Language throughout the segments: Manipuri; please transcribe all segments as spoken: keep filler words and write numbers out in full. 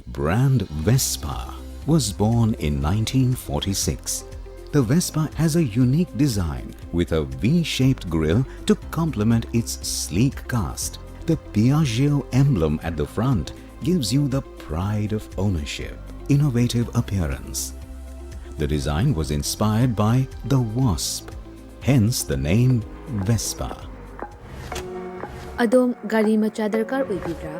Brand Vespa was born in nineteen forty-six. The Vespa has a unique design with a V-shaped grille to complement its sleek cast. The Piaggio emblem at the front gives you the pride of ownership, innovative appearance. The design was inspired by the wasp, hence the name Vespa. ꯑꯗꯣꯝ ꯒꯥꯔꯤ ꯃꯆꯥ ꯗꯔꯀꯥꯔ ꯑꯣꯏꯕꯤꯕ꯭ꯔꯥ?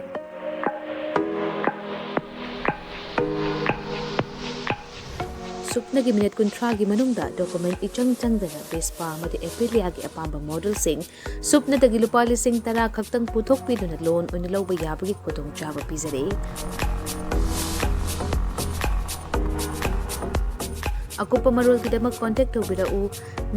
ꯁꯨꯞꯅꯒꯤ ꯃꯤꯅꯤꯠ ꯀꯨꯟꯊ꯭ꯔꯥꯒꯤ ꯃꯅꯨꯡꯗ ꯗꯣꯀꯨꯃꯦꯟ ꯏꯆꯪ ꯆꯪꯗꯅ ꯚꯦꯁꯄꯥ ꯑꯃꯗꯤ ꯑꯦꯄꯤꯂꯤꯌꯥꯒꯤ ꯑꯄꯥꯝꯕ ꯃꯣꯗꯦꯜꯁꯤꯡ ꯁꯨꯞꯅꯗꯒꯤ ꯂꯨꯄꯥ ꯂꯤꯁꯤꯡ ꯇꯔꯥ ꯈꯛꯇꯪ ꯄꯨꯊꯣꯛꯄꯤꯗꯨꯅ ꯂꯣꯟ ꯑꯣꯏꯅ ꯂꯧꯕ ꯌꯥꯕꯒꯤ ꯈꯨꯗꯣꯡꯆꯥꯕ ꯄꯤꯖꯔꯤ꯫ ꯑꯀꯨꯞꯄ ꯃꯔꯣꯜꯒꯤꯗꯃꯛ ꯀꯣꯟꯇꯦꯛ ꯇꯧꯕꯤꯔꯛꯎ,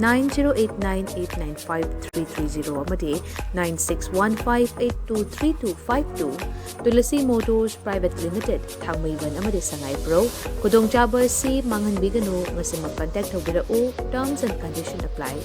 nine zero eight nine eight nine five three three zero ꯑꯃꯗꯤ nine six one five eight two three two five two꯫ Tulsi motors private limited, Thangmeiband ꯑꯃꯗꯤ ꯁꯉꯥꯏꯄ꯭ꯔꯧ꯫ ꯈꯨꯗꯣꯡꯆꯥꯕ ꯑꯁꯤ ꯃꯥꯡꯍꯟꯕꯤꯒꯅꯨ, ꯉꯁꯤꯃꯛ ꯀꯟꯇꯦꯛ ꯇꯧꯕꯤꯔꯛꯎ꯫ Terms and condition apply꯫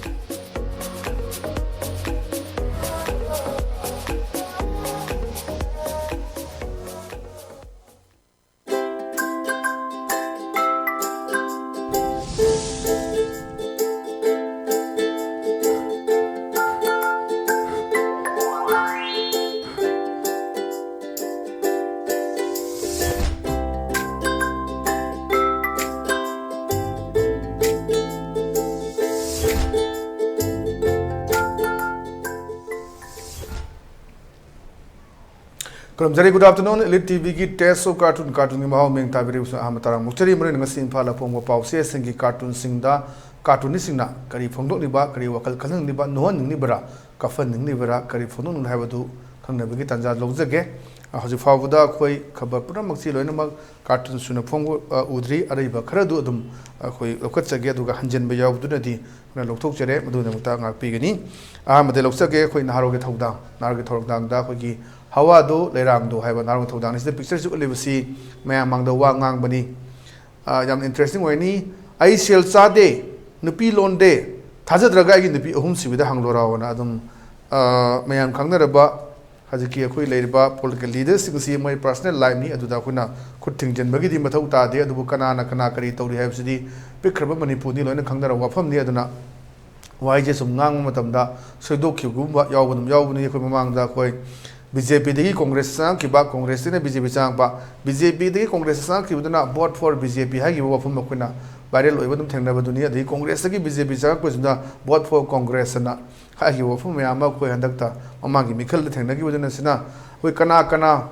ꯈꯨꯔꯨꯝꯖꯔꯤ꯫ Good afternoon, Elite T ꯚꯤꯒꯤ Taste of Cartoon, ꯀꯥꯔꯇꯨꯟꯒꯤ ꯃꯍꯥꯎ ꯃꯤꯡ ꯇꯥꯕꯤꯔꯤꯕꯁꯨ ꯑꯍꯥꯟꯕ ꯇꯔꯥꯃꯨꯛ ꯆꯔꯤ꯫ ꯃꯔꯨꯑꯣꯏꯅ ꯉꯁꯤ ꯏꯝꯐꯥꯜꯗ ꯐꯣꯡꯕ ꯄꯥꯎꯆꯦꯁꯤꯡꯒꯤ ꯀꯥꯔꯇꯨꯟꯁꯤꯡꯗ ꯀꯥꯔꯇꯨꯟꯅꯤꯁꯤꯡꯅ ꯀꯔꯤ ꯐꯣꯡꯗꯣꯛꯂꯤꯕ, ꯀꯔꯤ ꯋꯥꯈꯜ ꯈꯜꯍꯟꯅꯤꯡꯂꯤꯕ, ꯅꯣꯛꯍꯟꯅꯤꯡꯂꯤꯕꯔꯥ, ꯀꯞꯍꯟꯅꯤꯡꯂꯤꯕꯔꯥ, ꯀꯔꯤ ꯐꯣꯡꯗꯣꯛꯅꯤꯡꯂꯤ ꯍꯥꯏꯕꯗꯨ ꯈꯪꯅꯕꯒꯤ ꯇꯥꯟꯖꯥ ꯂꯧꯖꯒꯦ꯫ ꯍꯧꯖꯤꯛ ꯐꯥꯎꯕꯗ ꯑꯩꯈꯣꯏ ꯈꯕꯔ ꯄꯨꯝꯅꯃꯛꯁꯤ ꯂꯣꯏꯅꯃꯛ ꯀꯥꯔꯇꯨꯟ ꯁꯨꯅ ꯐꯣꯡꯕ, ꯑ, ꯎꯗ꯭ꯔꯤ꯫ ꯑꯔꯩꯕ ꯈꯔꯗꯨ ꯑꯗꯨꯝ ꯑꯩꯈꯣꯏ ꯂꯧꯈꯠꯆꯒꯦ, ꯑꯗꯨꯒ ꯍꯟꯖꯤꯟꯕ ꯌꯥꯎꯕꯗꯨꯅꯗꯤ ꯑꯩꯈꯣꯏꯅ ꯂꯧꯊꯣꯛꯆꯔꯦ, ꯃꯗꯨꯒꯤꯗꯃꯛꯇ ꯉꯥꯛꯄꯤꯒꯅꯤ꯫ ꯑꯍꯥꯟꯕꯗ ꯂꯧꯖꯒꯦ ꯑꯩꯈꯣꯏ ꯅꯍꯥꯔꯣꯜꯒꯤ ꯊꯧꯗꯥꯡ, ꯅꯍꯥꯔꯣꯜꯒꯤ ꯊꯧꯗꯥꯡꯗ ꯑꯩꯈꯣꯏꯒꯤ ꯍꯋꯥꯗꯣ ꯂꯩꯔꯥꯡꯗꯣ ꯍꯥꯏꯕ ꯅꯍꯥꯔꯣꯜꯒꯤ ꯊꯧꯗꯥꯡ ꯑꯁꯤꯗ ꯄꯤꯛꯆꯔꯁꯤ ꯎꯠꯂꯤꯕꯁꯤ ꯃꯌꯥꯝ ꯃꯥꯡꯗ ꯋꯥ ꯉꯥꯡꯕꯅꯤ꯫ ꯑ, ꯌꯥꯝꯅ interesting ꯑꯣꯏꯅꯤ꯫ "ꯑꯩ ꯁꯦꯜ ꯆꯥꯗꯦ, ꯅꯨꯄꯤ ꯂꯣꯟꯗꯦ, ꯊꯥꯖꯗ꯭ꯔꯒ ꯑꯩꯒꯤ ꯅꯨꯄꯤ ꯑꯍꯨꯝ ꯁꯨꯕꯤꯗ ꯍꯪꯂꯣꯔꯥꯎꯅ" ꯑꯗꯨꯝ, ꯑ, ꯃꯌꯥꯝ ꯈꯪꯅꯔꯕ ꯍꯧꯖꯤꯛꯀꯤ ꯑꯩꯈꯣꯏ ꯂꯩꯔꯤꯕ ꯄꯣꯂꯤꯇꯤꯀꯦꯜ ꯂꯤꯗꯔꯁꯤꯡꯁꯤ ꯃꯣꯏ ꯄꯔꯁꯅꯦꯜ ꯂꯥꯏꯐꯅꯤ, ꯑꯗꯨꯗ ꯑꯩꯈꯣꯏꯅ ꯈꯨꯠ ꯊꯤꯡꯖꯤꯟꯕꯒꯤꯗꯤ ꯃꯊꯧ ꯇꯥꯗꯦ꯫ ꯑꯗꯨꯕꯨ ꯀꯅꯥꯅ ꯀꯅꯥ ꯀꯔꯤ ꯇꯧꯔꯤ ꯍꯥꯏꯕꯁꯤꯗꯤ ꯄꯤꯛꯈ꯭ꯔꯕ ꯃꯅꯤꯄꯨꯔꯅꯤ ꯂꯣꯏꯅ ꯈꯪꯅꯔꯕ ꯋꯥꯐꯝꯅꯤ꯫ ꯑꯗꯨꯅ ꯋꯥꯍꯩꯁꯦ ꯁꯨꯝ ꯉꯥꯡꯕ ꯃꯇꯝꯗ ꯁꯣꯏꯗꯣꯛꯈꯤꯕꯒꯨꯝꯕ ꯌꯥꯎꯕ ꯑꯗꯨꯝ ꯌꯥꯎꯕꯅꯤ꯫ ꯑꯩꯈꯣꯏ ꯃꯃꯥꯡꯗ ꯑꯩꯈꯣꯏ ꯕꯤ ꯖꯦ ꯄꯤꯗꯒꯤ ꯀꯣꯡꯒ꯭ꯔꯦꯁꯇ ꯆꯪꯉꯛꯈꯤꯕ, ꯀꯣꯡꯒ꯭ꯔꯦꯁꯇꯒꯤꯅ ꯕꯤ ꯖꯦ ꯄꯤ ꯆꯪꯉꯛꯄ, ꯕꯤ ꯖꯦ ꯄꯤꯗꯒꯤ ꯀꯣꯡꯒ꯭ꯔꯦꯁꯇ ꯆꯪꯉꯛꯈꯤꯕꯗꯨꯅ "Vote for B J P" ꯍꯥꯏꯈꯤꯕ ꯋꯥꯐꯝ ꯑꯩꯈꯣꯏꯅ ꯚꯥꯏꯔꯦꯜ ꯑꯣꯏꯕ ꯑꯗꯨꯝ ꯊꯦꯡꯅꯕꯗꯨꯅꯤ꯫ ꯑꯗꯒꯤ ꯀꯣꯡꯒ꯭ꯔꯦꯁꯇꯒꯤ ꯕꯤ ꯖꯦ ꯄꯤ ꯆꯪꯉꯛꯄꯁꯤꯅ "Vote for Congress" ꯑꯅ ꯍꯥꯏꯈꯤꯕ ꯋꯥꯐꯝ ꯃꯌꯥꯝ ꯑꯃ ꯑꯩꯈꯣꯏ ꯍꯟꯗꯛꯇ ꯃꯃꯥꯡꯒꯤ ꯃꯤꯈꯜꯗ ꯊꯦꯡꯅꯈꯤꯕꯗꯨꯅ ꯁꯤꯅ ꯑꯩꯈꯣꯏ ꯀꯅꯥ ꯀꯅꯥ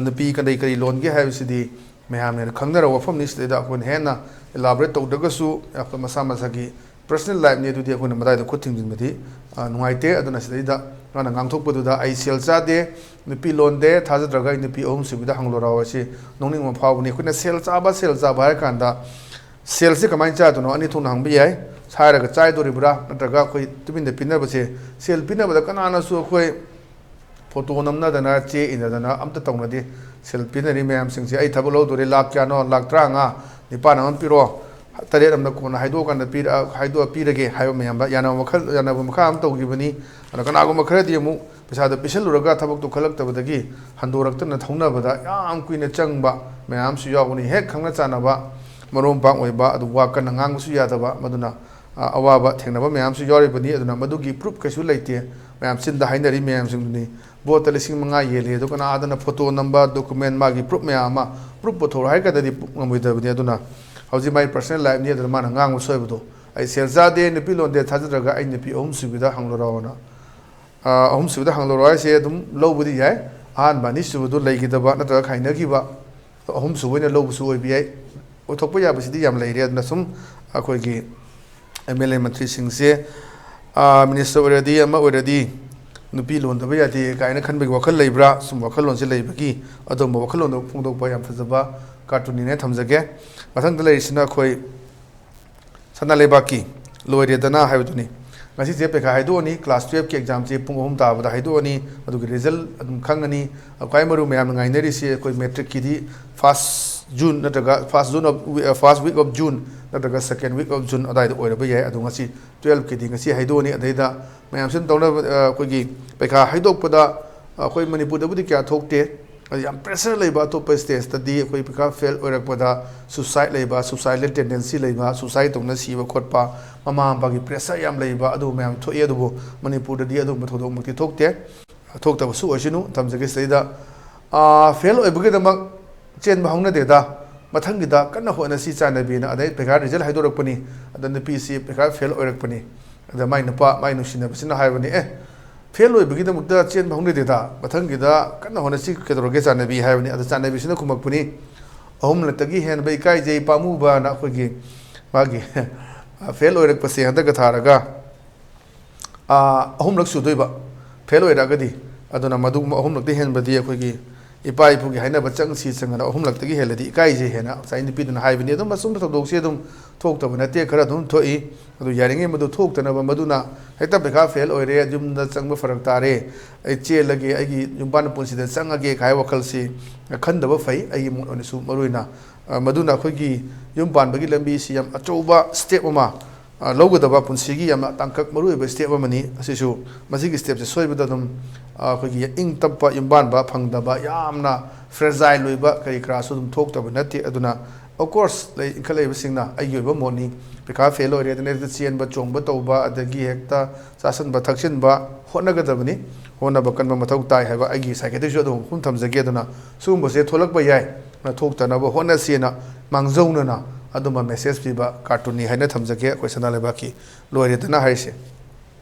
ꯅꯨꯄꯤ ꯀꯔꯤ ꯀꯔꯤ ꯂꯣꯟꯒꯦ ꯍꯥꯏꯕꯁꯤꯗꯤ ꯃꯌꯥꯝꯅ ꯈꯪꯅꯔꯕ ꯋꯥꯐꯝꯅꯤ꯫ ꯁꯤꯗꯩꯗ ꯑꯩꯈꯣꯏꯅ ꯍꯦꯟꯅ ꯏꯂꯥꯕꯣꯔꯦꯠ ꯇꯧꯗ꯭ꯔꯒꯁꯨ ꯑꯩꯈꯣꯏ ꯃꯁꯥ ꯃꯁꯥꯒꯤ ꯄꯔꯁꯅꯦꯜ ꯂꯥꯏꯐꯅꯤ, ꯑꯗꯨꯗꯤ ꯑꯩꯈꯣꯏꯅ ꯃꯗꯥꯏꯗ ꯈꯨꯠ ꯊꯤꯡꯖꯤꯟꯕꯗꯤ, ꯑ, ꯅꯨꯡꯉꯥꯏꯇꯦ꯫ ꯑꯗꯨꯅ ꯁꯤꯗꯩꯗ ꯃꯥꯅ ꯉꯥꯡꯊꯣꯛꯄꯗꯨꯗ "ꯑꯩ ꯁꯦꯜ ꯆꯥꯗꯦ, ꯅꯨꯄꯤ ꯂꯣꯟꯗꯦ, ꯊꯥꯖꯗ꯭ꯔꯒ ꯑꯩ ꯅꯨꯄꯤ ꯑꯍꯨꯝ ꯁꯨꯕꯤꯗ ꯍꯪꯂꯨꯔꯣ" ꯍꯥꯏꯁꯤ ꯅꯣꯛꯅꯤꯡꯕ ꯐꯥꯎꯕꯅꯤ꯫ ꯑꯩꯈꯣꯏꯅ ꯁꯦꯜ ꯆꯥꯕ, ꯁꯦꯜ ꯆꯥꯕ ꯍꯥꯏꯔ ꯀꯥꯟꯗ ꯁꯦꯜꯁꯦ ꯀꯃꯥꯏꯅ ꯆꯥꯗꯣꯏꯅꯣ? ꯑꯅꯤ ꯊꯣꯛꯅ ꯍꯪꯕ ꯌꯥꯏ꯫ ꯁꯥꯏꯔꯒ ꯆꯥꯏꯗꯣꯔꯤꯕ꯭ꯔꯥ, ꯅꯠꯇ꯭ꯔꯒ ꯑꯩꯈꯣꯏ ꯇꯨꯃꯤꯟꯅ ꯄꯤꯅꯕꯁꯦ? ꯁꯦꯜ ꯄꯤꯅꯕꯗ ꯀꯅꯥꯅꯁꯨ ꯑꯩꯈꯣꯏ ꯐꯣꯇꯣ ꯅꯝꯅꯗꯅ, ꯆꯦ ꯏꯟꯅꯗꯅ ꯑꯝꯇ ꯇꯧꯅꯗꯦ꯫ ꯁꯦꯜ ꯄꯤꯅꯔꯤ ꯃꯌꯥꯝꯁꯤꯡꯁꯦ, "ꯑꯩ ꯊꯕꯛ ꯂꯧꯗꯣꯔꯦ, ꯂꯥꯛ ꯀꯌꯥꯅꯣ? ꯂꯥꯛ ꯇꯔꯥꯃꯉꯥ, ꯅꯤꯄꯥꯟ ꯑꯃ ꯄꯤꯔꯣ, ꯇꯔꯦꯠ ꯑꯃꯅ ꯀꯣꯟꯅ ꯍꯥꯏꯗꯣꯛꯑꯀꯥꯟꯗ ꯄꯤꯔ-, ꯍꯥꯏꯗꯣꯛꯑ ꯄꯤꯔꯒꯦ" ꯍꯥꯏꯕ ꯃꯌꯥꯝꯗ ꯌꯥꯅꯕ ꯃꯈꯜ, ꯌꯥꯅꯕ ꯃꯈꯥ ꯑꯃ ꯇꯧꯈꯤꯕꯅꯤ꯫ ꯑꯗꯣ ꯀꯅꯥꯒꯨꯝꯕ ꯈꯔꯗꯤ ꯑꯃꯨꯛ ꯄꯩꯁꯥꯗꯣ ꯄꯤꯁꯜꯂꯨꯔꯒ ꯊꯕꯛꯇꯣ ꯈꯜꯂꯛꯇꯕꯗꯒꯤ ꯍꯟꯗꯣꯔꯛꯇꯅ ꯊꯧꯅꯕꯗ ꯌꯥꯝ ꯀꯨꯏꯅ ꯆꯪꯕ ꯃꯌꯥꯝꯁꯨ ꯌꯥꯎꯒꯅꯤ꯫ ꯍꯦꯛ ꯈꯪꯅ ꯆꯥꯟꯅꯕ, ꯃꯔꯨꯞ ꯃꯄꯥꯡ ꯑꯣꯏꯕ, ꯑꯗꯨ ꯋꯥ ꯀꯟꯅ ꯉꯥꯡꯕꯁꯨ ꯌꯥꯗꯕ, ꯃꯗꯨꯅ, ꯑ, ꯑꯋꯥꯕ ꯊꯦꯡꯅꯕ ꯃꯌꯥꯝꯁꯨ ꯌꯥꯎꯔꯤꯕꯅꯤ꯫ ꯑꯗꯨꯅ ꯃꯗꯨꯒꯤ ꯄ꯭ꯔꯨꯞ ꯀꯩꯁꯨ ꯂꯩꯇꯦ꯫ ꯃꯌꯥꯝ ꯆꯤꯟꯗ ꯍꯥꯏꯅꯔꯤ ꯃꯌꯥꯝꯁꯤꯡꯗꯨꯅꯤ꯫ ꯚꯣꯠꯇ ꯂꯤꯁꯤꯡ ꯃꯉꯥ ꯌꯦꯜꯂꯤ, ꯑꯗꯣ ꯀꯅꯥꯗꯅ ꯐꯣꯇꯣ ꯅꯝꯕ, ꯗꯣꯀꯨꯃꯦꯟ, ꯃꯥꯒꯤ ꯄ꯭ꯔꯨꯞ ꯃꯌꯥꯝ ꯑꯃ, ꯄ꯭ꯔꯨꯞ ꯄꯨꯊꯣꯔꯛꯑꯣ ꯍꯥꯏꯔꯒꯗꯤ ꯄ꯭ꯔꯨꯞ ꯉꯝꯃꯣꯏꯗꯕꯅꯤ꯫ ꯑꯗꯨꯅ ꯍꯧꯖꯤꯛ ꯃꯥꯒꯤ ꯄꯔꯁꯅꯦꯜ ꯂꯥꯏꯐꯅꯤ, ꯑꯗꯨꯅ ꯃꯥꯅ ꯉꯥꯡꯕ ꯁꯣꯏꯕꯗꯣ, "ꯑꯩ ꯁꯦꯜ ꯆꯥꯗꯦ, ꯅꯨꯄꯤ ꯂꯣꯟꯗꯦ, ꯊꯥꯖꯗ꯭ꯔꯒ ꯑꯩ ꯅꯨꯄꯤ ꯑꯍꯨꯝ ꯁꯨꯕꯤꯗ ꯍꯪꯂꯨꯔꯣꯅ"꯫ ꯑ, ꯑꯍꯨꯝ ꯁꯨꯕꯤꯗ ꯍꯪꯂꯨꯔꯣ ꯍꯥꯏꯁꯦ ꯑꯗꯨꯝ ꯂꯧꯕꯗꯤ ꯌꯥꯏ꯫ ꯑꯍꯥꯟꯕ, ꯑꯅꯤ ꯁꯨꯕꯗꯨ ꯂꯩꯈꯤꯗꯕ ꯅꯠꯇ꯭ꯔꯒ ꯈꯥꯏꯅꯈꯤꯕ, ꯑꯍꯨꯝ ꯁꯨꯕ ꯑꯣꯏꯅ ꯂꯧꯕꯁꯨ ꯑꯣꯏꯕ ꯌꯥꯏ꯫ ꯑꯣꯏꯊꯣꯛꯄ ꯌꯥꯕꯁꯤꯗꯤ ꯌꯥꯝ ꯂꯩꯔꯦ꯫ ꯑꯗꯨꯅ ꯁꯨꯝ ꯑꯩꯈꯣꯏꯒꯤ ꯑꯦꯝ ꯑꯦꯜ ꯑꯦ ꯃꯟꯇ꯭ꯔꯤꯁꯤꯡꯁꯦ, ꯑ, ꯃꯤꯅꯤꯁꯇꯔ ꯑꯣꯏꯔꯗꯤ, ꯑꯃ ꯑꯣꯏꯔꯗꯤ, ꯅꯨꯄꯤ ꯂꯣꯟꯗꯕ ꯌꯥꯗꯦ ꯀꯥꯏꯅ ꯈꯟꯕꯒꯤ ꯋꯥꯈꯜ ꯂꯩꯕ꯭ꯔꯥ? ꯁꯨꯝ ꯋꯥꯈꯜꯂꯣꯟꯁꯦ ꯂꯩꯕꯒꯤ ꯑꯗꯨꯝꯕ ꯋꯥꯈꯜꯂꯣꯟꯗꯣ ꯐꯣꯡꯗꯣꯛꯄ ꯌꯥꯝ ꯐꯖꯕ ꯀꯥꯔꯇꯨꯟꯅꯤꯅ ꯊꯝꯖꯒꯦ꯫ ꯃꯊꯪꯗ ꯂꯩꯔꯤꯁꯤꯅ ꯑꯩꯈꯣꯏ ꯁꯅꯥ ꯂꯩꯕꯥꯛꯀꯤ ꯂꯣꯏꯔꯦꯗꯅ ꯍꯥꯏꯕꯗꯨꯅꯤ꯫ ꯉꯁꯤꯁꯦ ꯄꯩꯈꯥ ꯍꯥꯏꯗꯣꯛꯑꯅꯤ, ꯀ꯭ꯂꯥꯁ ꯇꯨꯌꯦꯜꯐꯀꯤ ꯑꯦꯛꯖꯥꯝꯁꯦ ꯄꯨꯡ ꯑꯍꯨꯝ ꯇꯥꯕꯗ ꯍꯥꯏꯗꯣꯛꯑꯅꯤ, ꯑꯗꯨꯒꯤ ꯔꯤꯖꯜ ꯑꯗꯨꯝ ꯈꯪꯉꯅꯤ꯫ ꯈ꯭ꯋꯥꯏ ꯃꯔꯨ ꯃꯌꯥꯝꯅ ꯉꯥꯏꯅꯔꯤꯁꯦ ꯑꯩꯈꯣꯏ ꯃꯦꯇ꯭ꯔꯤꯛꯀꯤꯗꯤ ꯐꯥꯔꯁ ꯖꯨꯟ ꯅꯠꯇ꯭ꯔꯒ first June of, first week of June ꯅꯠꯇ꯭ꯔꯒ ꯁꯦꯀꯦꯟ ꯋꯤꯛ ꯑꯣꯐ ꯖꯨꯟ ꯑꯗꯥꯏꯗ ꯑꯣꯏꯔꯕ ꯌꯥꯏ꯫ ꯑꯗꯣ ꯉꯁꯤ ꯇꯨꯌꯦꯜꯐꯀꯤꯗꯤ ꯉꯁꯤ ꯍꯥꯏꯗꯣꯛꯑꯅꯤ꯫ ꯑꯗꯩꯗ ꯃꯌꯥꯝꯁꯤꯅ ꯇꯧꯅꯕ, ꯑ, ꯑꯩꯈꯣꯏꯒꯤ ꯄꯩꯈꯥ ꯍꯥꯏꯗꯣꯛꯄꯗ ꯑꯩꯈꯣꯏ ꯃꯅꯤꯄꯨꯔꯗꯕꯨꯗꯤ ꯀꯌꯥ ꯊꯣꯛꯇꯦ꯫ ꯑꯗꯨ ꯌꯥꯝ pressure ꯂꯩꯕ ꯑꯇꯣꯞꯄ states ꯇꯗꯤ ꯑꯩꯈꯣꯏ ꯄꯩꯈꯥ fail ꯑꯣꯏꯔꯛꯄꯗ suicide ꯂꯩꯕ, suicidal tendency ꯂꯩꯕ, suicide ꯇꯧꯅ ꯁꯤꯕ ꯈꯣꯠꯄ, ꯃꯃꯥ ꯃꯄꯥꯒꯤ pressure ꯌꯥꯝ ꯂꯩꯕ, ꯑꯗꯨꯒꯨꯝꯕ ꯌꯥꯝ ꯊꯣꯛꯏ꯫ ꯑꯗꯨꯕꯨ ꯃꯅꯤꯄꯨꯔꯗꯗꯤ ꯑꯗꯨꯒꯨꯝꯕ ꯊꯧꯗꯣꯛꯃꯛꯇꯤ ꯊꯣꯛꯇꯦ꯫ ꯊꯣꯛꯇꯕꯁꯨ ꯑꯣꯏꯁꯅꯨ, ꯊꯝꯖꯒꯦ ꯁꯤꯗꯩꯗ꯫ ꯑꯥ, fail ꯑꯣꯏꯕꯒꯤꯗꯃꯛ ꯆꯦꯟꯕ ꯍꯧꯅꯗꯦꯗ꯫ ꯃꯊꯪꯒꯤꯗ ꯀꯟꯅ ꯍꯣꯠꯅꯁꯤ ꯆꯥꯟꯅꯕꯤꯅ꯫ ꯑꯗꯩ ꯄꯩꯈꯥ result ꯍꯥꯏꯗꯣꯔꯛꯄꯅꯤ꯫ ꯑꯗ ꯅꯨꯄꯤꯁꯤ ꯄꯩꯈꯥ fail ꯑꯣꯏꯔꯛꯄꯅꯤ꯫ ꯑꯗ ꯃꯥꯏ ꯅꯨꯄꯥ, ꯃꯥꯏ ꯅꯨꯡꯁꯤꯅꯕꯁꯤꯅ ꯍꯥꯏꯕꯅꯤ, "ꯑꯦ, fail ꯑꯣꯏꯕꯒꯤꯗꯃꯛꯇ ꯆꯦꯟꯕ ꯍꯧꯅꯗꯦꯗ꯫ ꯃꯊꯪꯒꯤꯗ ꯀꯟꯅ ꯍꯣꯠꯅꯁꯤ, ꯀꯩꯗꯧꯔꯒꯦ ꯆꯥꯟꯅꯕꯤ?" ꯍꯥꯏꯕꯅꯤ꯫ ꯑꯗ ꯆꯥꯟꯅꯕꯤꯁꯤꯅ ꯈꯨꯝꯃꯛꯄꯅꯤ, "ꯑꯍꯨꯝꯂꯛꯇꯒꯤ ꯍꯦꯟꯕ ꯏꯀꯥꯏꯖꯩ ꯄꯥꯝꯃꯨꯕꯅ ꯑꯩꯈꯣꯏꯒꯤ ꯃꯥꯒꯤ fail ꯑꯣꯏꯔꯛꯄꯁꯦ ꯍꯟꯗꯛꯀ ꯊꯥꯔꯒ ꯑꯥ, ꯑꯍꯨꯝꯂꯛ ꯁꯨꯗꯣꯏꯕ fail ꯑꯣꯏꯔꯛꯑꯒꯗꯤ꯫ ꯑꯗꯨꯅ ꯃꯗꯨꯒꯨꯝꯕ ꯑꯍꯨꯝꯂꯛꯇ ꯍꯦꯟꯕꯗꯤ ꯑꯩꯈꯣꯏꯒꯤ ꯏꯄꯥ ꯏꯄꯨꯒꯤ ꯍꯥꯏꯅꯕ ꯆꯪꯁꯤ ꯆꯪꯉꯅ ꯑꯍꯨꯝꯂꯛꯇꯒꯤ ꯍꯦꯜꯂꯗꯤ ꯏꯀꯥꯏꯖꯩ ꯍꯥꯏꯅ ꯉꯁꯥꯏ ꯅꯨꯄꯤꯗꯨꯅ ꯍꯥꯏꯕꯅꯤ꯫ ꯑꯗꯨꯝ ꯑꯁꯨꯝꯕ ꯊꯧꯗꯣꯛꯁꯦ ꯑꯗꯨꯝ ꯊꯣꯛꯇꯕ ꯅꯠꯇꯦ, ꯈꯔ ꯑꯗꯨꯝ ꯊꯣꯛꯏ꯫ ꯑꯗꯨ ꯌꯥꯔꯤꯉꯩ ꯃꯗꯨ ꯊꯣꯛꯇꯅꯕ, ꯃꯗꯨꯅ ꯍꯦꯛꯇ ꯄꯩꯈꯥ fail ꯑꯣꯏꯔꯦ, ꯌꯨꯝꯗ ꯆꯪꯕ ꯐꯔꯛ ꯇꯥꯔꯦ, ꯑꯩ ꯆꯦꯜꯂꯒꯦ, ꯑꯩꯒꯤ ꯌꯨꯝꯕꯥꯟ ꯄꯨꯟꯁꯤꯗ ꯆꯪꯉꯒꯦ ꯍꯥꯏꯕ ꯋꯥꯈꯜꯁꯤ ꯈꯟꯗꯕ ꯐꯩ꯫ ꯑꯩꯒꯤ ꯃꯣꯠ ꯑꯣꯏꯅꯁꯨ ꯃꯔꯨꯑꯣꯏꯅ, ꯑ, ꯃꯗꯨꯅ ꯑꯩꯈꯣꯏꯒꯤ ꯌꯨꯝ ꯄꯥꯟꯕꯒꯤ ꯂꯝꯕꯤꯁꯤ ꯌꯥꯝ ꯑꯆꯧꯕ step ꯑꯃ ꯑ, ꯂꯧꯒꯗꯕ ꯄꯨꯟꯁꯤꯒꯤ ꯌꯥꯝꯅ ꯇꯥꯡꯀꯛ ꯃꯔꯨꯑꯣꯏꯕ step ꯑꯃꯅꯤ꯫ ꯑꯁꯤꯁꯨ, ꯃꯁꯤꯒꯤ step ꯁꯦ ꯁꯣꯏꯕꯗ ꯑꯗꯨꯝ, ꯑ, ꯑꯩꯈꯣꯏꯒꯤ ꯏꯪ ꯇꯞꯄ, ꯌꯨꯝꯕꯥꯟꯕ ꯐꯪꯗꯕ, ꯌꯥꯝꯅ fragile ꯑꯣꯏꯕ ꯀꯔꯤ ꯀꯔꯥꯁꯨ ꯑꯗꯨꯝ ꯊꯣꯛꯇꯕ ꯅꯠꯇꯦ꯫ ꯑꯗꯨꯅ, of course, ꯂꯩ, ꯏꯟꯈꯠꯂꯛꯏꯕꯁꯤꯡꯅ, ꯑꯩꯒꯤ ꯑꯣꯏꯕ ꯃꯣꯠꯅꯤ, ꯄꯩꯈꯥ fail ꯑꯣꯏꯔꯦ ꯑꯗꯨꯅ ꯍꯦꯛꯇ ꯆꯦꯟꯕ ꯆꯣꯡꯕ ꯇꯧꯕ, ꯑꯗꯒꯤ ꯍꯦꯛꯇ ꯆꯥꯁꯟꯕ ꯊꯛꯆꯤꯟꯕ ꯍꯣꯠꯅꯒꯗꯕꯅꯤ꯫ ꯍꯣꯠꯅꯕ ꯀꯟꯕ ꯃꯊꯧ ꯇꯥꯏ ꯍꯥꯏꯕ ꯑꯩꯒꯤ side ꯇꯒꯤꯁꯨ ꯑꯗꯨꯝ ꯋꯥꯐꯝ ꯊꯝꯖꯒꯦ꯫ ꯑꯗꯨꯅ ꯁꯤꯒꯨꯝꯕꯁꯦ ꯊꯣꯛꯂꯛꯄ ꯌꯥꯏ, ꯊꯣꯛꯇꯅꯕ ꯍꯣꯠꯅꯁꯤꯅ ꯃꯥꯡꯖꯧꯅꯅ ꯑꯗꯨꯝꯕ message ꯄꯤꯕ cartoon ꯅꯤ ꯍꯥꯏꯅ ꯊꯝꯖꯒꯦ꯫ ꯑꯩꯈꯣꯏ ꯁꯅꯥ ꯂꯩꯕꯥꯛꯀꯤ ꯂꯣꯏꯔꯦꯗꯅ ꯍꯥꯏꯔꯤꯁꯦ꯫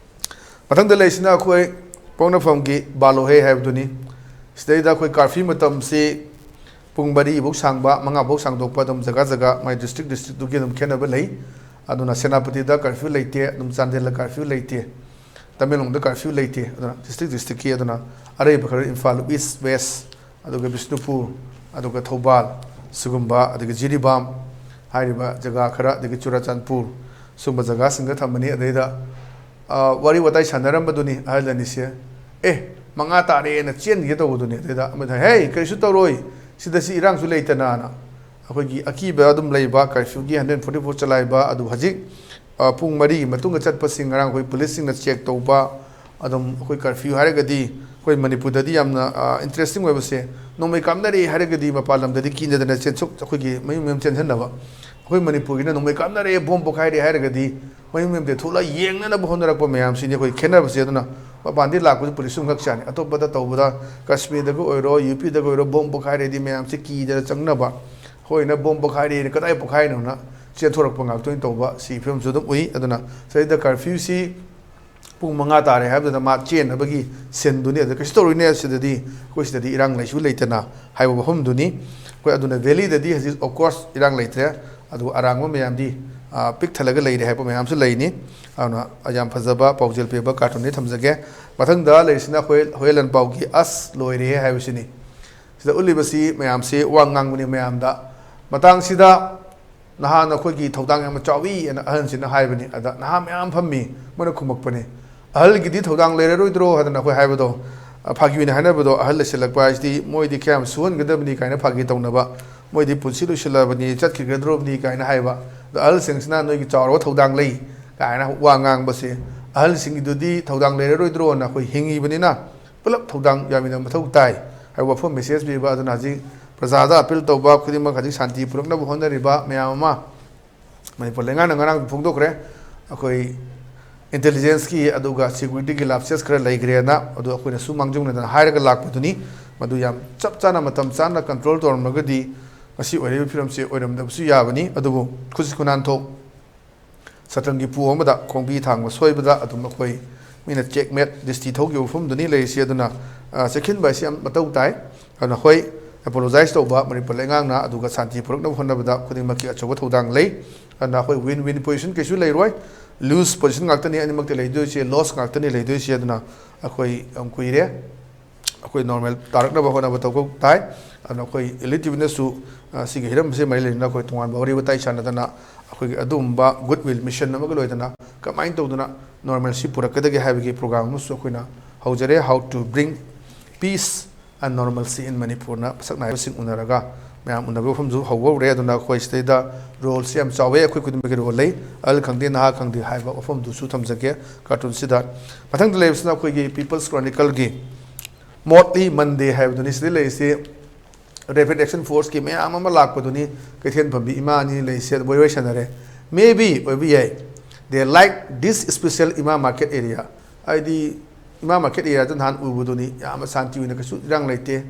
ꯃꯊꯪꯗ ꯂꯩꯔꯤꯁꯤꯅ ꯑꯩꯈꯣꯏ ꯄꯣꯛꯅꯐꯝꯒꯤ ꯕꯥꯂꯣꯍꯦ ꯍꯥꯏꯕꯗꯨꯅꯤ꯫ ꯁꯤꯗꯩꯗ ꯑꯩꯈꯣꯏ curfew ꯃꯇꯝꯁꯤ ꯄꯨꯡ ꯃꯔꯤꯐꯧ ꯁꯥꯡꯕ, ꯃꯉꯥꯐꯧ ꯁꯥꯡꯗꯣꯛꯄ, ꯑꯗꯨꯝ ꯖꯒꯥ ꯖꯒꯥ ꯃꯥꯏ district district ꯇꯨꯒꯤ ꯑꯗꯨꯝ ꯈꯦꯠꯅꯕ ꯂꯩ꯫ ꯑꯗꯨꯅ ꯁꯦꯅꯥꯄꯇꯤꯗ curfew ꯂꯩꯇꯦ, ꯑꯗꯨꯝ ꯆꯥꯟꯗꯦꯜꯗ curfew ꯂꯩꯇꯦ, ꯇꯃꯦꯡꯂꯣꯡꯗ curfew ꯂꯩꯇꯦ꯫ ꯑꯗꯨꯅ district district ꯀꯤ, ꯑꯗꯨꯅ ꯑꯔꯩꯕ ꯈꯔ ꯏꯝꯐꯥꯜ East, West, ꯑꯗꯨꯒ ꯕꯤꯁꯅꯨꯄꯨꯔ, ꯑꯗꯨꯒ ꯊꯧꯕꯥꯜ, ꯁꯤꯒꯨꯝꯕ, ꯑꯗꯒꯤ ꯖꯤꯔꯤꯕꯥꯝ ꯍꯥꯏꯔꯤꯕ ꯖꯒꯥ ꯈꯔ, ꯑꯗꯒꯤ ꯆꯨꯔꯥꯆꯥꯟꯄꯨꯔ, ꯁꯨꯝꯕ ꯖꯒꯥꯁꯤꯡꯗ ꯊꯝꯕꯅꯤ꯫ ꯑꯗꯩꯗ, ꯑ, ꯋꯥꯔꯤ ꯋꯥꯇꯥꯏ ꯁꯥꯟꯅꯔꯝꯕꯗꯨꯅꯤ ꯑꯍꯜ ꯑꯅꯤꯁꯦ, "ꯑꯦ, ꯃꯉꯥ ꯇꯥꯔꯦꯅ ꯆꯦꯟꯒꯦ ꯇꯧꯕꯗꯨꯅꯤ"꯫ ꯑꯗꯩꯗ ꯑꯃꯗ, "ꯍꯦ, ꯀꯔꯤꯁꯨ ꯇꯧꯔꯣꯏ, ꯁꯤꯗ ꯁꯤ ꯏꯔꯥꯡꯁꯨ ꯂꯩꯇꯅ"꯫ ꯑꯩꯈꯣꯏꯒꯤ ꯑꯀꯤꯕ ꯑꯗꯨꯝ ꯂꯩꯕ, curfew ꯒꯤ hundred forty four ꯆꯂꯥꯏꯕ, ꯑꯗꯨ ꯍꯧꯖꯤꯛ, ꯑ, ꯄꯨꯡ ꯃꯔꯤꯒꯤ ꯃꯇꯨꯡꯗ ꯆꯠꯄꯁꯤꯡ ꯉꯔꯥꯡ ꯑꯩꯈꯣꯏ ꯄꯨꯂꯤꯁꯁꯤꯡꯅ check ꯇꯧꯕ, ꯑꯗꯨꯝ ꯑꯩꯈꯣꯏ curfew ꯍꯥꯏꯔꯒꯗꯤ ꯑꯩꯈꯣꯏ ꯃꯅꯤꯄꯨꯔꯗꯗꯤ ꯌꯥꯝꯅ ꯏꯟꯇꯔꯦꯁꯇꯤꯡ ꯑꯣꯏꯕꯁꯦ, ꯅꯣꯡꯃꯩ ꯀꯥꯞꯅꯔꯦ ꯍꯥꯏꯔꯒꯗꯤ ꯃꯄꯥꯟ ꯂꯝꯗꯗꯤ ꯀꯤꯅꯗꯅ ꯆꯦꯟꯊꯣꯛ ꯑꯩꯈꯣꯏꯒꯤ ꯃꯌꯨꯝ ꯃꯌꯨꯝ ꯆꯦꯟꯁꯤꯟꯅꯕ꯫ ꯑꯩꯈꯣꯏ ꯃꯅꯤꯄꯨꯔꯒꯤꯅ ꯅꯣꯡꯃꯩ ꯀꯥꯞꯅꯔꯦ, ꯕꯣꯝ ꯄꯣꯈꯥꯏꯔꯦ ꯍꯥꯏꯔꯒꯗꯤ ꯃꯌꯨꯝ ꯃꯌꯨꯝꯗ ꯊꯣꯛꯂꯒ ꯌꯦꯡꯅꯅꯕ ꯍꯣꯠꯅꯔꯛꯄ ꯃꯌꯥꯝꯁꯤꯅꯤ ꯑꯩꯈꯣꯏ ꯈꯦꯠꯅꯕꯁꯦ꯫ ꯑꯗꯨꯅ ꯃꯄꯥꯟꯗꯤ ꯂꯥꯛꯄꯁꯤ ꯄꯨꯂꯤꯁ ꯑꯃꯈꯛ ꯆꯥꯅꯤ, ꯑꯇꯣꯞꯄꯗ ꯇꯧꯕꯗ, ꯀꯥꯁꯃꯤꯔꯗꯒ ꯑꯣꯏꯔꯣ, ꯌꯨ ꯄꯤꯗꯒ ꯑꯣꯏꯔꯣ, ꯕꯣꯝ ꯄꯣꯈꯥꯏꯔꯗꯤ ꯃꯌꯥꯝꯁꯤ ꯀꯤꯗꯅ ꯆꯪꯅꯕ, ꯍꯣꯏꯅ ꯕꯣꯝ ꯄꯣꯈꯥꯏꯔꯦꯅ ꯀꯗꯥꯏ ꯄꯣꯈꯥꯏꯔꯤꯅꯣꯅ ꯆꯦꯟꯊꯣꯔꯛꯄ ꯉꯥꯛꯇ ꯑꯣꯏꯅ ꯇꯧꯕ ꯁꯤ ꯐꯤꯕꯝꯁꯨ ꯑꯗꯨꯝ ꯎꯏ꯫ ꯑꯗꯨꯅ ꯁꯤꯗꯩꯗ ꯀꯔꯐ꯭ꯌꯨꯁꯤ ꯄꯨꯡ ꯃꯉꯥ ꯇꯥꯔꯦ ꯍꯥꯏꯕꯗꯨꯗ ꯃꯥ ꯆꯦꯟꯅꯕꯒꯤ ꯁꯤꯟꯗꯨꯅꯤ꯫ ꯑꯗꯨ ꯀꯩꯁꯨ ꯇꯧꯔꯣꯏꯅꯦ, ꯁꯤꯗꯗꯤ ꯑꯩꯈꯣꯏ ꯁꯤꯗꯗꯤ ꯏꯔꯥꯡ ꯂꯩꯁꯨ ꯂꯩꯇꯅ ꯍꯥꯏꯕ ꯋꯥꯐꯝꯗꯨꯅꯤ꯫ ꯑꯩꯈꯣꯏ ꯑꯗꯨꯅ ꯚꯦꯂꯤꯗꯗꯤ ꯍꯧꯖꯤꯛ, of course, ꯏꯔꯥꯡ ꯂꯩꯇ꯭ꯔꯦ, ꯑꯗꯨꯒ ꯑꯔꯥꯡꯕ ꯃꯌꯥꯝꯗꯤ, ꯑ, ꯄꯤꯛ ꯊꯜꯂꯒ ꯂꯩꯔꯦ ꯍꯥꯏꯕ ꯃꯌꯥꯝꯁꯨ ꯂꯩꯅꯤ꯫ ꯑꯗꯨꯅ ꯌꯥꯝ ꯐꯖꯕ ꯄꯥꯎꯖꯦꯜ ꯄꯤꯕ ꯀꯥꯔꯇꯨꯟꯅꯤ ꯊꯝꯖꯒꯦ꯫ ꯃꯊꯪꯗ ꯂꯩꯔꯤꯁꯤꯅ ꯑꯩꯈꯣꯏ ꯍꯣꯌꯦ ꯂꯥꯟꯄꯥꯎꯒꯤ ꯑꯁ ꯂꯣꯏꯔꯦ ꯍꯥꯏꯕꯁꯤꯅꯤ꯫ ꯁꯤꯗ ꯎꯠꯂꯤꯕꯁꯤ ꯃꯌꯥꯝꯁꯤ ꯋꯥ ꯉꯥꯡꯕꯅꯤ ꯃꯌꯥꯝꯗ꯫ ꯃꯇꯥꯡꯁꯤꯗ ꯅꯍꯥꯟ ꯑꯩꯈꯣꯏꯒꯤ ꯊꯧꯗꯥꯡ ꯌꯥꯝꯅ ꯆꯥꯎꯏ ꯑꯅ ꯑꯍꯟꯁꯤꯅ ꯍꯥꯏꯕꯅꯤ꯫ ꯑꯗ ꯅꯍꯥ ꯃꯌꯥꯝ ꯐꯝꯃꯤ, ꯃꯣꯏꯅ ꯈꯨꯝꯃꯛꯄꯅꯤ, "ꯑꯍꯜꯒꯤꯗꯤ ꯊꯧꯗꯥꯡ ꯂꯩꯔꯔꯣꯏꯗ꯭ꯔꯣ?" ꯍꯥꯏꯗꯅ ꯑꯩꯈꯣꯏ ꯍꯥꯏꯕꯗꯣ, ꯑ, ꯐꯥꯒꯤ ꯑꯣꯏꯅ ꯍꯥꯏꯅꯕꯗꯣ, "ꯑꯍꯜ ꯂꯩꯁꯤꯜꯂꯛꯄ ꯍꯥꯏꯁꯤꯗꯤ ꯃꯣꯏꯗꯤ ꯀꯌꯥꯝ ꯁꯨꯍꯟꯒꯗꯕꯅꯤ" ꯀꯥꯏꯅ ꯐꯥꯒꯤ ꯇꯧꯅꯕ, "ꯃꯣꯏꯗꯤ ꯄꯨꯟꯁꯤ ꯂꯣꯏꯁꯤꯜꯂꯕꯅꯤ, ꯆꯠꯈꯤꯒꯗ꯭ꯔꯣꯕꯅꯤ" ꯀꯥꯏꯅ ꯍꯥꯏꯕ꯫ ꯑꯗꯣ ꯑꯍꯜꯁꯤꯡꯁꯤꯅ "ꯅꯣꯏꯒꯤ ꯆꯥꯎꯔꯕ ꯊꯧꯗꯥꯡ ꯂꯩ" ꯀꯥꯏꯅ ꯋꯥ ꯉꯥꯡꯕꯁꯦ, ꯑꯍꯜꯁꯤꯡꯒꯤꯗꯨꯗꯤ ꯊꯧꯗꯥꯡ ꯂꯩꯔꯔꯣꯏꯗ꯭ꯔꯣꯅ ꯑꯩꯈꯣꯏ ꯍꯤꯡꯉꯤꯕꯅꯤꯅ ꯄꯨꯂꯞ ꯊꯧꯗꯥꯡ ꯌꯥꯃꯤꯟꯅꯕ ꯃꯊꯧ ꯇꯥꯏ ꯍꯥꯏꯕ ꯋꯥꯐꯝ ꯃꯦꯁꯦꯖ ꯄꯤꯕ꯫ ꯑꯗꯨꯅ ꯍꯧꯖꯤꯛ ꯄ꯭ꯔꯖꯥꯗ ꯑꯄꯤꯜ ꯇꯧꯕ ꯈꯨꯗꯤꯡꯃꯛ, ꯍꯧꯖꯤꯛ ꯁꯥꯟꯇꯤ ꯄꯨꯔꯛꯅꯕ ꯍꯣꯠꯅꯔꯤꯕ ꯃꯌꯥꯝ ꯑꯃ ꯃꯅꯤꯄꯨꯔ ꯂꯩꯉꯥꯛꯅ ꯉꯔꯥꯡ ꯐꯣꯡꯗꯣꯛꯈ꯭ꯔꯦ꯫ ꯑꯩꯈꯣꯏ ꯏꯟꯇꯦꯂꯤꯖꯦꯟꯁꯀꯤ ꯑꯗꯨꯒ ꯁꯦꯀ꯭ꯌꯨꯔꯤꯇꯤꯒꯤ ꯂꯥꯞꯁꯦꯁ ꯈꯔ ꯂꯩꯈ꯭ꯔꯦꯅ, ꯑꯗꯨ ꯑꯩꯈꯣꯏꯅꯁꯨ ꯃꯥꯡꯖꯧꯅꯗꯅ ꯍꯥꯏꯔꯒ ꯂꯥꯛꯄꯗꯨꯅꯤ꯫ ꯃꯗꯨ ꯌꯥꯝ ꯆꯞ ꯆꯥꯅ ꯃꯇꯝ ꯆꯥꯅ ꯀꯟꯇ꯭ꯔꯣꯜ ꯇꯧꯔꯝꯂꯒꯗꯤ ꯉꯁꯤ ꯑꯣꯏꯔꯤꯕ ꯐꯤꯕꯝꯁꯤ ꯑꯣꯏꯔꯝꯗꯕꯁꯨ ꯌꯥꯕꯅꯤ꯫ ꯑꯗꯨꯕꯨ ꯈꯨꯖꯤꯟ ꯈꯨꯅꯥꯟꯊꯣꯛ ꯁꯇ꯭ꯔꯪꯒꯤ ꯄꯨ ꯑꯃꯗ ꯈꯣꯡꯕꯤ ꯊꯥꯡꯕ ꯁꯣꯏꯕꯗ ꯑꯗꯨꯝ ꯑꯩꯈꯣꯏ ꯃꯤꯅ ꯆꯦꯛꯃꯦꯠ ꯗꯤꯁꯇꯤ ꯊꯧꯈꯤꯕ ꯃꯐꯝꯗꯨꯅꯤ ꯂꯩꯔꯤꯁꯤ꯫ ꯑꯗꯨꯅ, ꯑ, ꯆꯦꯛꯁꯤꯟꯕ ꯍꯥꯏꯁꯤ ꯌꯥꯝ ꯃꯊꯧ ꯇꯥꯏ꯫ ꯑꯗꯨꯅ ꯍꯣꯏ, ꯑꯦꯄꯣꯂꯣꯖꯥꯏꯁ ꯇꯧꯕ ꯃꯅꯤꯄꯨꯔ ꯂꯩꯉꯥꯛꯅ, ꯑꯗꯨꯒ ꯁꯥꯟꯇꯤ ꯄꯨꯔꯛꯅꯕ ꯍꯣꯠꯅꯕꯗ ꯈꯨꯗꯤꯡꯃꯛꯀꯤ ꯑꯆꯧꯕ ꯊꯧꯗꯥꯡ ꯂꯩ꯫ ꯑꯗꯨꯅ ꯑꯩꯈꯣꯏ ꯋꯤꯟ ꯋꯤꯟ ꯄꯣꯖꯤꯁꯟ ꯀꯩꯁꯨ ꯂꯩꯔꯣꯏ, ꯂꯨꯖ ꯄꯣꯖꯤꯁꯟ ꯉꯥꯛꯇꯅꯤ ꯑꯅꯤꯃꯛꯇ ꯂꯩꯗꯣꯏꯁꯦ, ꯂꯣꯁ ꯉꯥꯛꯇꯅꯤ ꯂꯩꯗꯣꯏꯁꯦ꯫ ꯑꯗꯨꯅ ꯑꯩꯈꯣꯏ ꯌꯥꯝ ꯀꯨꯏꯔꯦ꯫ ꯑꯩꯈꯣꯏ ꯅꯣꯔꯃꯦꯜ ꯇꯥꯔꯛꯅꯕ ꯍꯣꯠꯅꯕ ꯇꯧꯕ ꯇꯥꯏ꯫ ꯑꯗꯨꯅ ꯑꯩꯈꯣꯏ ꯏꯂꯤꯠ ꯇꯤꯚꯤꯅꯁꯨ, ꯑ, ꯁꯤꯒꯤ ꯍꯤꯔꯝꯁꯦ ꯃꯔꯤ ꯂꯩꯅꯅ ꯑꯩꯈꯣꯏ ꯇꯣꯉꯥꯟꯕ ꯋꯥꯔꯤ ꯋꯥꯇꯥꯏ ꯁꯥꯟꯅꯗꯅ ꯑꯩꯈꯣꯏꯒꯤ ꯑꯗꯨꯒꯨꯝꯕ ꯒꯨꯗ ꯋꯤꯜ ꯃꯤꯁꯟ ꯑꯃꯒ ꯂꯣꯏꯅꯅ ꯀꯃꯥꯏꯅ ꯇꯧꯗꯅ ꯅꯣꯔꯃꯦꯜꯁꯤ ꯄꯨꯔꯛꯀꯗꯒꯦ ꯍꯥꯏꯕꯒꯤ ꯄ꯭ꯔꯣꯒ꯭ꯔꯥꯝ ꯑꯃꯁꯨ ꯑꯩꯈꯣꯏꯅ ꯍꯧꯖꯔꯦ, "How to bring peace and normalcy in Manipurꯅ" ꯃꯁꯛ ꯅꯥꯏꯕꯁꯤꯡ ꯎꯅꯔꯒ ꯃꯌꯥꯝ ꯎꯅꯕ ꯃꯐꯝꯁꯨ ꯍꯧꯕ ꯍꯧꯔꯦ꯫ ꯑꯗꯨꯅ ꯑꯩꯈꯣꯏ ꯁꯤꯗꯩꯗ ꯔꯣꯜꯁꯤ ꯌꯥꯝ ꯆꯥꯎꯋꯦ, ꯑꯩꯈꯣꯏ ꯈꯨꯗꯤꯡꯃꯛꯀꯤ ꯔꯣꯜ ꯂꯩ, ꯑꯍꯜ ꯈꯪꯗꯦ ꯅꯍꯥ ꯈꯪꯗꯦ ꯍꯥꯏꯕ ꯋꯥꯐꯝꯗꯨꯁꯨ ꯊꯝꯖꯒꯦ ꯀꯥꯔꯇꯨꯟꯁꯤꯗ꯫ ꯃꯊꯪꯗ ꯂꯩꯕꯁꯤꯅ ꯑꯩꯈꯣꯏꯒꯤ ꯄꯤꯄꯜꯁ ꯀ꯭ꯔꯣꯅꯤꯀꯜꯒꯤ ꯃꯣꯠꯂꯤ ꯃꯟꯗꯦ ꯍꯥꯏꯕꯗꯨꯅꯤ꯫ ꯁꯤꯗ ꯂꯩꯔꯤꯁꯤ Rapid Action Forceꯀꯤ ꯃꯌꯥꯝ ꯑꯃ ꯂꯥꯛꯄꯗꯨꯅꯤ꯫ ꯀꯩꯊꯦꯜ ꯐꯝꯕꯤ ꯏꯃꯥ ꯑꯅꯤ ꯂꯩꯔꯤꯁꯦ, ꯋꯥꯔꯤ ꯋꯥꯔꯤ ꯁꯥꯟꯅꯔꯦ꯫ Maybe ꯑꯣꯏꯕ ꯌꯥꯏ, they like this special ꯏꯃꯥ market area, ꯍꯥꯏꯗꯤ ꯏꯃꯥ market areaꯗ ꯅꯍꯥꯟ ꯎꯕꯗꯨꯅꯤ, ꯌꯥꯝꯅ ꯁꯥꯟꯇꯤ ꯑꯣꯏꯅ ꯀꯩꯁꯨ ꯏꯔꯥꯡ ꯂꯩꯇꯦ꯫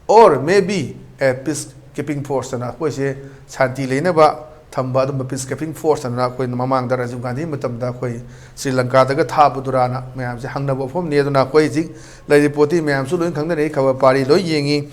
Or maybe a peace keeping force ꯑꯅ ꯑꯩꯈꯣꯏꯁꯦ ꯁꯥꯟꯇꯤ ꯂꯩꯅꯕ ꯊꯝꯕ ꯑꯗꯨꯝꯕ peace keeping force ꯑꯅ ꯑꯩꯈꯣꯏꯅ ꯃꯃꯥꯡꯗ ꯔꯥꯖꯤꯕ ꯒꯥꯟꯙꯤ ꯃꯇꯝꯗ ꯑꯩꯈꯣꯏ ꯁ꯭ꯔꯤ ꯂꯪꯀꯥꯗꯒ ꯊꯥꯕꯗꯨꯔꯥꯅ ꯃꯌꯥꯝꯁꯦ ꯍꯪꯅꯕ ꯋꯥꯐꯝꯅꯤ꯫ ꯑꯗꯨꯅ ꯑꯩꯈꯣꯏ ꯍꯧꯖꯤꯛ ꯂꯩꯔꯤꯕ ꯄꯣꯠꯇꯤ ꯃꯌꯥꯝꯁꯨ ꯂꯣꯏ ꯈꯪꯅꯔꯦ, ꯈꯕꯔ ꯄꯥꯔꯤ ꯂꯣꯏ ꯌꯦꯡꯉꯤ꯫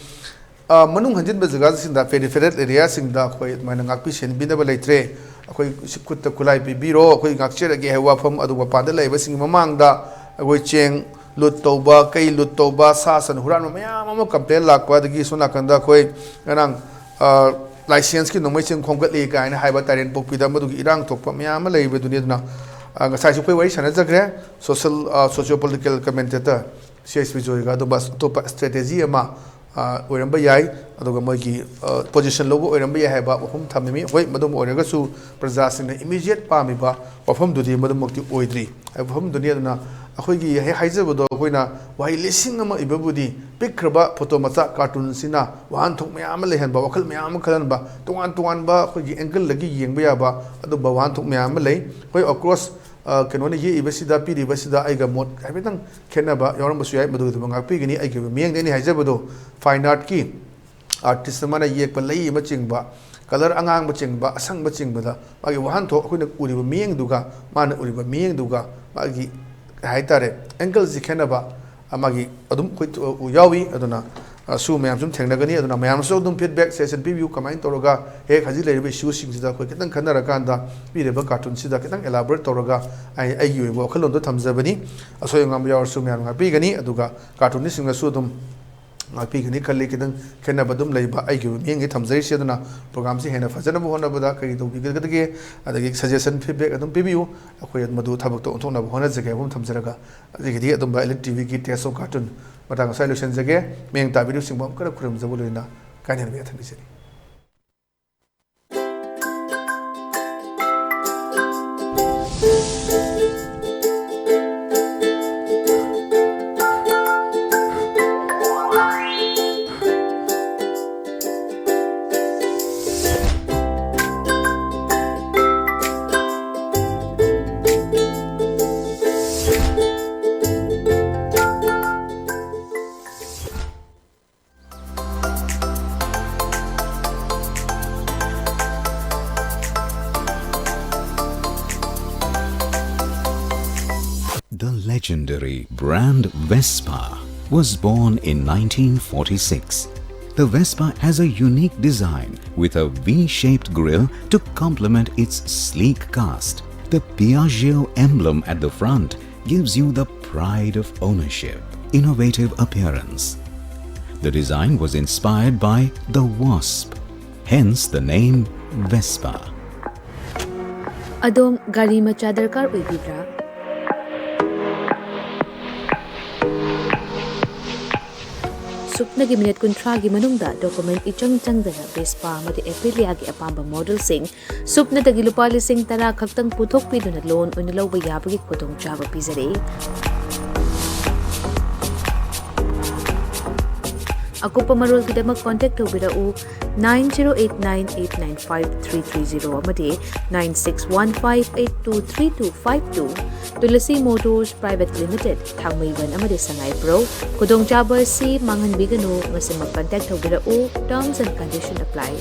ꯑ, ꯃꯅꯨꯡ ꯍꯟꯖꯤꯟꯕ ꯖꯒꯥꯁꯤꯡꯗ, peripheral areaꯁꯤꯡꯗ ꯑꯩꯈꯣꯏ ꯑꯗꯨꯃꯥꯏꯅ ꯉꯥꯛꯄꯤ ꯁꯦꯟꯕꯤꯅꯕ ꯂꯩꯇ꯭ꯔꯦ꯫ ꯑꯩꯈꯣꯏ ꯁꯤ ꯈꯨꯠꯇ ꯈꯨꯠꯂꯥꯏ ꯄꯤꯕꯤꯔꯣ, ꯑꯩꯈꯣꯏ ꯉꯥꯛꯆꯔꯒꯦ ꯍꯥꯏꯕ ꯋꯥꯐꯝ, ꯑꯗꯨꯒ ꯃꯄꯥꯟꯗ ꯂꯩꯕꯁꯤꯡꯒꯤ ꯃꯃꯥꯡꯗ ꯑꯩꯈꯣꯏ ꯆꯦꯡ ꯂꯨꯠ ꯇꯧꯕ, ꯀꯩ ꯂꯨꯠ ꯇꯧꯕ, ꯁꯥ ꯁꯟ ꯍꯨꯔꯥꯟꯕ ꯃꯌꯥꯝ ꯑꯃ complain ꯂꯥꯛꯄ, ꯑꯗꯒꯤ ꯁꯣꯝ ꯅꯥꯀꯟꯗ ꯑꯩꯈꯣꯏ ꯉꯔꯥꯡ, ꯑ, licenseꯀꯤ ꯅꯣꯡꯃꯩ ꯆꯤꯡ ꯈꯣꯝꯒꯠꯂꯤ ꯀꯥꯏꯅ ꯍꯥꯏꯕ ꯇꯥꯏꯔꯦꯟꯄꯣꯛꯄꯤꯗ ꯃꯗꯨꯒꯤ ꯏꯔꯥꯡ ꯊꯣꯛꯄ ꯃꯌꯥꯝ ꯑꯃ ꯂꯩꯕꯗꯨꯅꯤ꯫ ꯑꯗꯨꯅ, ꯑ, ꯉꯁꯥꯏꯁꯨ ꯑꯩꯈꯣꯏ ꯋꯥꯔꯤ ꯁꯥꯟꯅꯖꯈ꯭ꯔꯦ, social, ꯑ, socio political commentator C S P ꯖꯣꯏꯒ, ꯑꯗꯨꯝꯕ ꯑꯇꯣꯞꯄ strategy ꯑꯃ, ꯑ, ꯑꯣꯏꯔꯝꯕ ꯌꯥꯏ, ꯑꯗꯨꯒ ꯃꯣꯏꯒꯤ, ꯑ, position ꯂꯧꯕ ꯑꯣꯏꯔꯝꯕ ꯌꯥꯏ ꯍꯥꯏꯕ ꯋꯥꯐꯝ ꯊꯝꯃꯤ꯫ ꯍꯣꯏ, ꯃꯗꯨꯝ ꯑꯣꯏꯔꯒꯁꯨ ꯄ꯭ꯔꯖꯥꯁꯤꯡꯅ immediate ꯄꯥꯝꯃꯤꯕ ꯋꯥꯐꯝꯗꯨꯗꯤ ꯃꯗꯨꯃꯛꯇꯤ ꯑꯣꯏꯗ꯭ꯔꯤ ꯍꯥꯏꯕ ꯋꯥꯐꯝꯗꯨꯅꯤ꯫ ꯑꯗꯨꯅ ꯑꯩꯈꯣꯏꯒꯤ ꯍꯦꯛ ꯍꯥꯏꯖꯕꯗꯣ, ꯑꯩꯈꯣꯏꯅ ꯋꯥꯍꯩ ꯂꯤꯁꯤꯡ ꯑꯃ ꯏꯕꯕꯨꯗꯤ ꯄꯤꯛꯈ꯭ꯔꯕ photo ꯃꯆꯥ cartoonꯁꯤꯅ ꯋꯥꯍꯟꯊꯣꯛ ꯃꯌꯥꯝ ꯑꯃ ꯂꯩꯍꯟꯕ, ꯋꯥꯈꯜ ꯃꯌꯥꯝ ꯑꯃ ꯈꯜꯍꯟꯕ, ꯇꯣꯉꯥꯟ ꯇꯣꯉꯥꯟꯕ ꯑꯩꯈꯣꯏꯒꯤ angleꯗꯒꯤ ꯌꯦꯡꯕ ꯌꯥꯕ ꯑꯗꯨꯝꯕ ꯋꯥꯍꯟꯊꯣꯛ ꯃꯌꯥꯝ ꯑꯃ ꯂꯩ꯫ ꯍꯣꯏ, of course, ꯑ, ꯀꯩꯅꯣꯅ ꯌꯦꯛꯏꯕꯁꯤꯗ, ꯄꯤꯔꯤꯕꯁꯤꯗ ꯑꯩꯒ ꯃꯣꯠ ꯍꯥꯏꯐꯦꯠꯇꯪ ꯈꯦꯠꯅꯕ ꯌꯥꯎꯔꯝꯕꯁꯨ ꯌꯥꯏ, ꯃꯗꯨꯒꯤꯗꯃꯛ ꯉꯥꯛꯄꯤꯒꯅꯤ꯫ ꯑꯩꯒꯤ ꯑꯣꯏꯕ ꯃꯤꯠꯌꯦꯡꯗ ꯑꯩꯅ ꯍꯥꯏꯖꯕꯗꯣ, fine artꯀꯤ artist ꯑꯃꯅ ꯌꯦꯛꯄ ꯂꯩ ꯑꯃ ꯆꯤꯡꯕ, colour ꯑꯉꯥꯡꯕ ꯆꯤꯡꯕ, ꯑꯁꯪꯕ ꯆꯤꯡꯕꯗ ꯃꯥꯒꯤ ꯋꯥꯍꯟꯊꯣꯛ ꯑꯩꯈꯣꯏꯅ ꯎꯔꯤꯕ ꯃꯤꯠꯌꯦꯡꯗꯨꯒ ꯃꯥꯅ ꯎꯔꯤꯕ ꯃꯤꯠꯌꯦꯡꯗꯨꯒ ꯃꯥꯒꯤ, ꯀꯩ ꯍꯥꯏꯇꯥꯔꯦ, angleꯁꯤ ꯈꯦꯠꯅꯕ, ꯑ, ꯃꯥꯒꯤ ꯑꯗꯨꯝ ꯑꯩꯈꯣꯏ ꯎ-, ꯌꯥꯎꯏ꯫ ꯑꯗꯨꯅ, ꯑ, ꯁꯨ ꯃꯌꯥꯝꯁꯨ ꯑꯗꯨꯝ ꯊꯦꯡꯅꯒꯅꯤ꯫ ꯑꯗꯨꯅ ꯃꯌꯥꯝꯅꯁꯨ ꯑꯗꯨꯝ feedback suggestion ꯄꯤꯕꯤꯌꯨ, ꯀꯃꯥꯏꯅ ꯇꯧꯔꯒ ꯍꯦꯛ ꯍꯧꯖꯤꯛ ꯂꯩꯔꯤꯕ issueꯁꯤꯡꯁꯤꯗ ꯑꯩꯈꯣꯏ ꯈꯤꯇꯪ ꯈꯟꯅꯔꯀꯥꯟꯗ ꯄꯤꯔꯤꯕ cartoonꯁꯤꯗ ꯈꯤꯇꯪ elaborate ꯇꯧꯔꯒ ꯑꯩ, ꯑꯩꯒꯤ ꯑꯣꯏꯕ ꯋꯥꯈꯜꯂꯣꯟꯗꯣ ꯊꯝꯖꯕꯅꯤ꯫ ꯑꯁꯣꯏ ꯑꯉꯥꯝꯕ ꯌꯥꯎꯔꯁꯨ ꯃꯌꯥꯝ ꯉꯥꯛꯄꯤꯒꯅꯤ꯫ ꯑꯗꯨꯒ cartoonistꯁꯤꯡꯅꯁꯨ ꯑꯗꯨꯝ ꯉꯥꯛꯄꯤꯒꯅꯤ ꯈꯜꯂꯤ꯫ ꯈꯤꯇꯪ ꯈꯦꯠꯅꯕ ꯑꯗꯨꯝ ꯂꯩꯕ ꯑꯩꯒꯤ ꯑꯣꯏꯕ ꯃꯤꯠꯌꯦꯡꯒꯤ ꯊꯝꯖꯔꯤꯁꯤ꯫ ꯑꯗꯨꯅ programꯁꯤ ꯍꯦꯟꯅ ꯐꯖꯅꯕ ꯍꯣꯠꯅꯕꯗ ꯀꯔꯤ ꯇꯧꯕꯤꯒꯗꯒꯦ, ꯑꯗꯒꯤ suggestion, feedback ꯑꯗꯨꯝ ꯄꯤꯕꯤꯌꯨ꯫ ꯑꯩꯈꯣꯏ ꯃꯗꯨ ꯊꯕꯛꯇ ꯑꯣꯟꯊꯣꯛꯅꯕ ꯍꯣꯠꯅꯖꯒꯦ ꯍꯥꯏꯕ ꯑꯃ ꯊꯝꯖꯔꯒ, ꯑꯁꯤꯒꯤꯗꯤ ꯑꯗꯨꯝꯕ Elite TVꯒꯤ Taste of Cartoon ꯃꯇꯥꯡ ꯑꯁ꯭ꯋꯥꯏ ꯂꯣꯏꯁꯤꯟꯖꯒꯦ꯫ ꯃꯤꯠꯌꯦꯡ ꯇꯥꯕꯤꯔꯤꯕꯁꯤꯡꯕꯨ ꯑꯃꯨꯛ ꯍꯟꯅ ꯈꯨꯔꯨꯝꯖꯕ ꯂꯣꯏꯅꯅ ꯀꯥꯏꯅꯅꯕ ꯌꯥꯊꯪ ꯅꯤꯖꯔꯤ꯫ Legendary brand Vespa was born in nineteen forty-six. The Vespa has a unique design with a V-shaped grille to complement its sleek cast. The Piaggio emblem at the front gives you the pride of ownership, innovative appearance. The design was inspired by the wasp, hence the name Vespa. ꯑꯗꯣꯝ ꯒꯥꯔꯤ ꯃꯆꯥ ꯗꯔꯀꯥꯔ ꯑꯣꯏꯕꯤꯕ꯭ꯔꯥ? ꯁꯨꯞꯅꯒꯤ ꯃꯤꯅꯤꯠ ꯀꯨꯟꯊ꯭ꯔꯥꯒꯤ ꯃꯅꯨꯡꯗ ꯗꯣꯀꯨꯃꯦꯟ ꯏꯆꯪ ꯆꯪꯗꯅ ꯚꯦꯁꯄꯥ ꯑꯃꯗꯤ ꯑꯦꯄ꯭ꯔꯤꯂꯤꯌꯥꯒꯤ ꯑꯄꯥꯝꯕ ꯃꯣꯗꯦꯜꯁꯤꯡ ꯁꯨꯞꯅꯗꯒꯤ ꯂꯨꯄꯥ ꯂꯤꯁꯤꯡ ꯇꯔꯥ ꯈꯛꯇꯪ ꯄꯨꯊꯣꯛꯄꯤꯗꯨꯅ ꯂꯣꯟ ꯑꯣꯏꯅ ꯂꯧꯕ ꯌꯥꯕꯒꯤ ꯈꯨꯗꯣꯡꯆꯥꯕ ꯄꯤꯖꯔꯤ꯫ ꯑꯀꯨꯞꯄ ꯃꯔꯣꯜꯒꯤꯗꯃꯛ ꯀꯣꯟꯇꯦꯛ ꯇꯧꯕꯤꯔꯛꯎ nine zero eight nine eight nine five three three zero ꯑꯃꯗꯤ nine six one five eight two three two five two꯫ Tulsi motors private limited, Thangmeiband ꯑꯃꯗꯤ ꯁꯉꯥꯏꯄ꯭ꯔꯧ꯫ ꯈꯨꯗꯣꯡꯆꯥꯕ ꯑꯁꯤ ꯃꯥꯡꯍꯟꯕꯤꯒꯅꯨ, ꯉꯁꯤꯃꯛ ꯀꯟꯇꯦꯛ ꯇꯧꯕꯤꯔꯛꯎ꯫ Terms and condition apply꯫